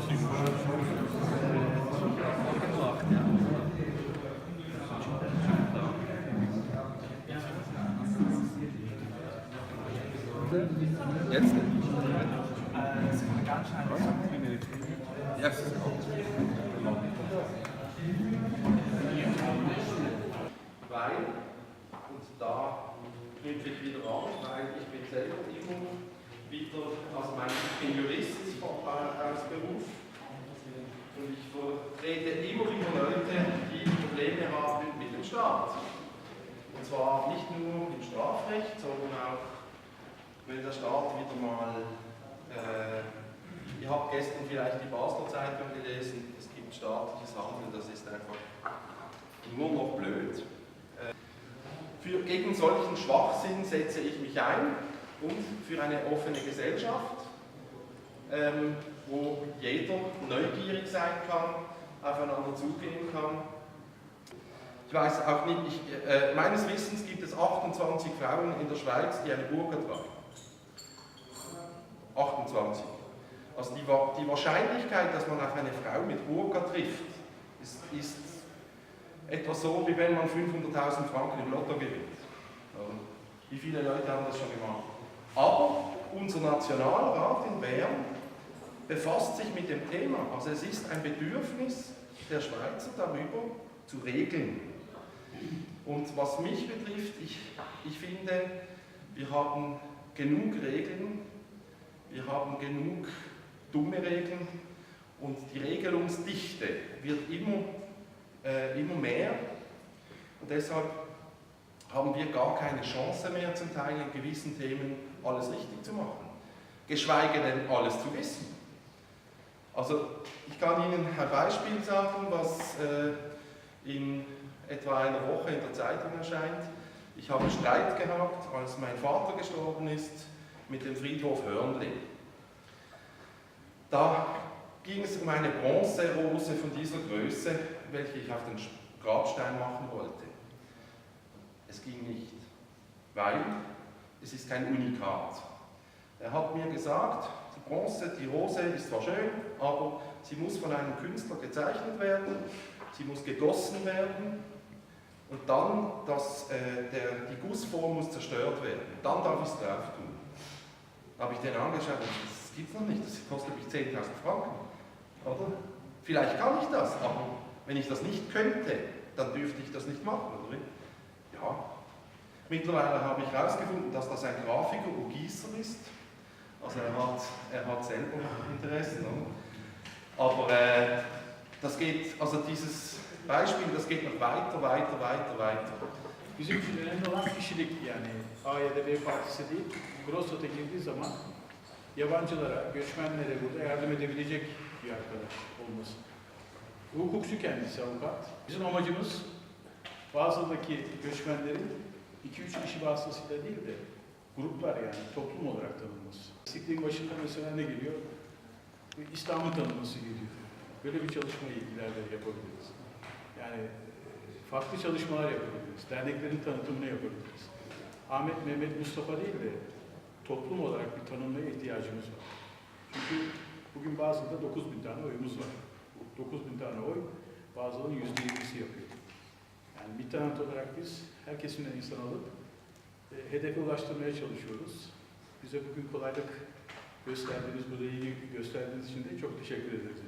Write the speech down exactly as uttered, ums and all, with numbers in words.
Jetzt? Jetzt ist es. Weil, und da knüpfe ich wieder an, weil ich bin selber immer wieder, also mein, ich bin Jurist von, äh, aus Beruf und ich vertrete immer wieder Leute, die Probleme haben mit dem Staat. Und zwar nicht nur im Strafrecht, sondern auch, wenn der Staat wieder mal, äh, ihr habt gestern vielleicht die Basler Zeitung gelesen, es gibt staatliches Handeln, das ist einfach nur noch blöd. Äh, für, gegen solchen Schwachsinn setze ich mich ein und für eine offene Gesellschaft, ähm, wo jeder neugierig sein kann, aufeinander zugehen kann. Ich weiss auch nicht, ich, äh, meines Wissens gibt es achtundzwanzig Frauen in der Schweiz, die eine Burka tragen. Achtundzwanzig. Also die Wa-, die Wahrscheinlichkeit, dass man auf eine Frau mit Burka trifft, ist, ist etwa so, wie wenn man fünfhunderttausend Franken im Lotto gewinnt. Oder? Wie viele Leute haben das schon gemacht? Aber unser Nationalrat in Bern befasst sich mit dem Thema. Also es ist ein Bedürfnis der Schweizer, darüber zu regeln. Und was mich betrifft, ich, ich finde, wir haben genug Regeln, wir haben genug dumme Regeln und die Regelungsdichte wird immer, äh, immer mehr. Und deshalb haben wir gar keine Chance mehr, zum Teil in gewissen Themen alles richtig zu machen, geschweige denn alles zu wissen. Also, ich kann Ihnen ein Beispiel sagen, was, äh, in etwa einer Woche in der Zeitung erscheint. Ich habe Streit gehabt, als mein Vater gestorben ist, mit dem Friedhof Hörnli. Da ging es um eine Bronzerose von dieser Größe, welche ich auf den Grabstein machen wollte. Es ging nicht, weil es ist kein Unikat. Er hat mir gesagt, die Bronze, die Rose ist zwar schön, aber sie muss von einem Künstler gezeichnet werden, sie muss gegossen werden und dann, das, äh, der, die Gussform muss zerstört werden. Dann darf ich es drauf tun. Da habe ich den angeschaut und gesagt, das gibt es noch nicht, das kostet mich zehntausend Franken. Oder? Vielleicht kann ich das, aber wenn ich das nicht könnte, dann dürfte ich das nicht machen, oder? Ja. Mittlerweile habe ich herausgefunden, dass das ein Grafiker und Giesser ist. Also er hat, er hat selber Interessen, oder? Aber, äh, das geht, also dieses Beispiel, das geht noch weiter, weiter, weiter, weiter. Bizim için önemli olan kişilik, yani A Y D B partisi değil, Grossrot'a girdiği zaman yabancılara, göçmenlere burada yardım edebilecek bir arkadaş olması. Bu hukukçu kendisi, avukat. Bizim amacımız Basel'daki göçmenlerin iki üç kişi vasıtasıyla değil de gruplar, yani toplum olarak tanınması. Sikliğin başında mesela ne geliyor? İslam'ın tanınması geliyor. Böyle bir çalışmayı ileride yapabiliriz. Yani, e, farklı çalışmalar yapabiliriz. Derneklerin tanıtımını yapabiliriz. Ahmet, Mehmet, Mustafa değil de toplum olarak bir tanınmaya ihtiyacımız var. Çünkü bugün Basel'da dokuz bin tane oyumuz var. Bu dokuz bin tane oy Basel'ın yüzde yirmisi yapıyor. Yani Midtenant olarak biz her kesimden insan alıp, e, hedefe ulaştırmaya çalışıyoruz. Bize bugün kolaylık gösterdiğiniz, burada ilgi gösterdiğiniz için de çok teşekkür ederiz.